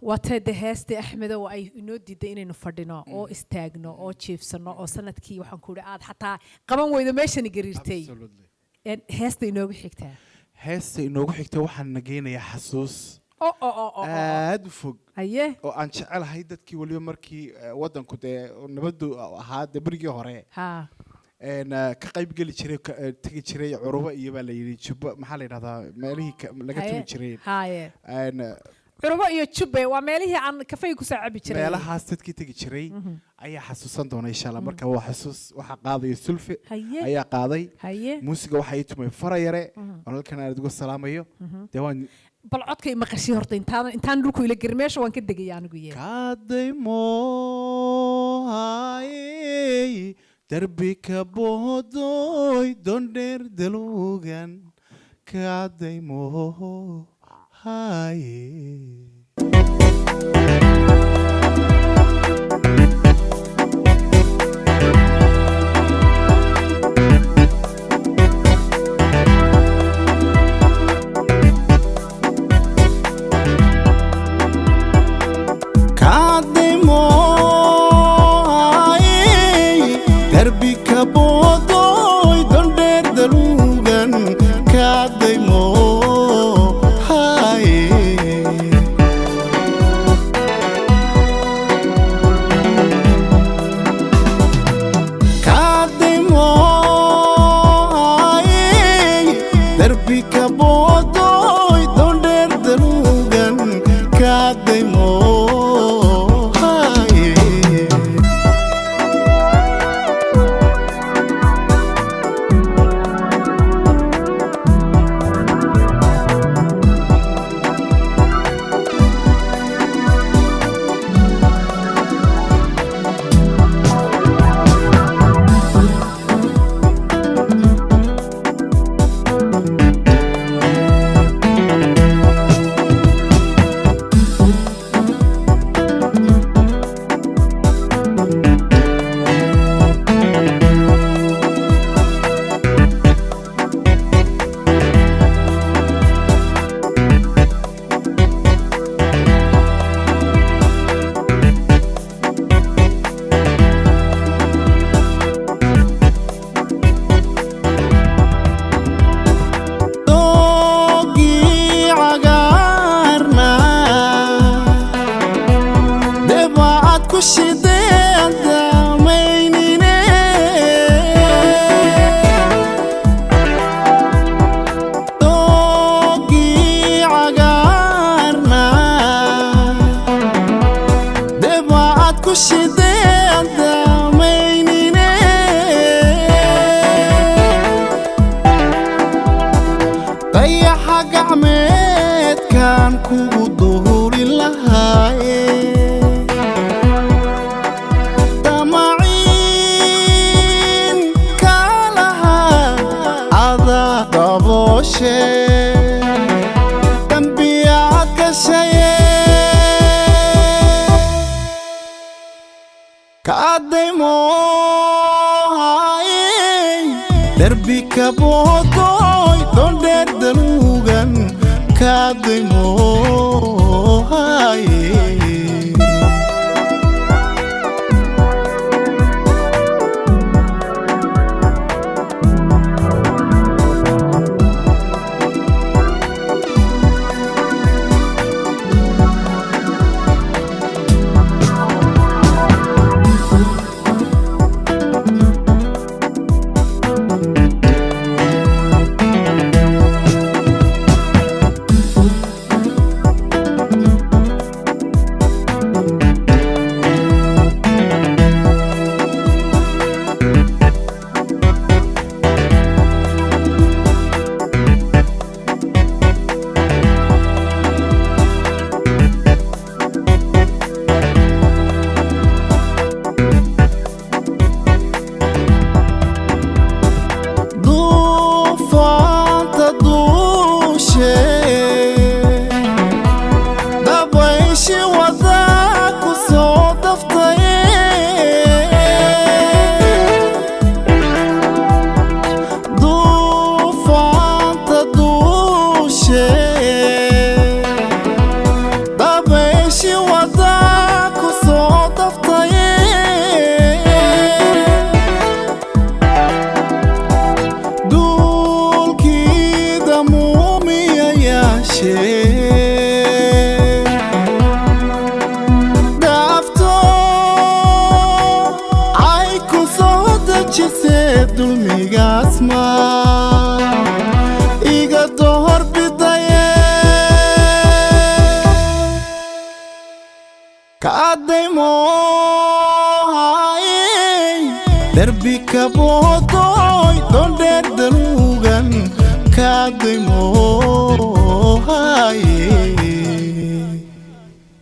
Waa tee de heestii, Axmedow, ay inoo diiday inaynu fadhino oo istaagno oo jiifsano oo sanadkii waxaan ku idhi aad xataa qaban weydo meeshani gariirtay. Absolutely. Heesta inoogu xigtaa? Heesta inoogu xigta waxaan nageynayaa xasuus oo. aad u fog oo aan jecelahay dadkii weliba markii waddanku dee nabaddu ahaa dee berigii hore ka qayb geli jiray, tegi jiray Curuba iyo baa la yidhi Jubba, maxaa la yidhahdaa, meelihii laga tumi jiray. Curubo iyo Jubbe waa meelihii aan kafay kusoo cabi jiray. Meelahaas dadkii tegi jiray ayaa xasuusan doona insha Allah. Marka waa xasuus, waxaa qaadaya Sulfe ayaa qaaday. Muusiga waxaa ii tumay Farayare oo halkan aan uga salaamayo dee waan. Bal codka maqashii horta intaan dhulku ila gerin, meesha waan ka degaya anigu ye. Kaadaymohay darbi ka boodoy dondheer dalugan kaadaymohay. Kaadaymohay darbi ka boodoy dondheer dalugan kaadaymohay. Kaadaymohay darbi ka boodoy dondheer dalugan kaadaymohay. Doogii cagaarna debacad ku shideen damaynine. Doogii cagaarna debacad ku shideen damaynine. Dayaxa gacmeedkan kugu duuli lahaaye, damaciin kaa lahaa ada dabooshe dambiyaad gashaye. Kaadaymohay derbi ka boodoy dondheer dalugan kaadaymohay. Duufaanta duushe dabayshi wadaa ku soo daftay. Duufaanta duushe. Dulmigaas ma iga dohor bidaye, kaadaymohay derbi kaboodoy dondheer daluugan kaadaymohay.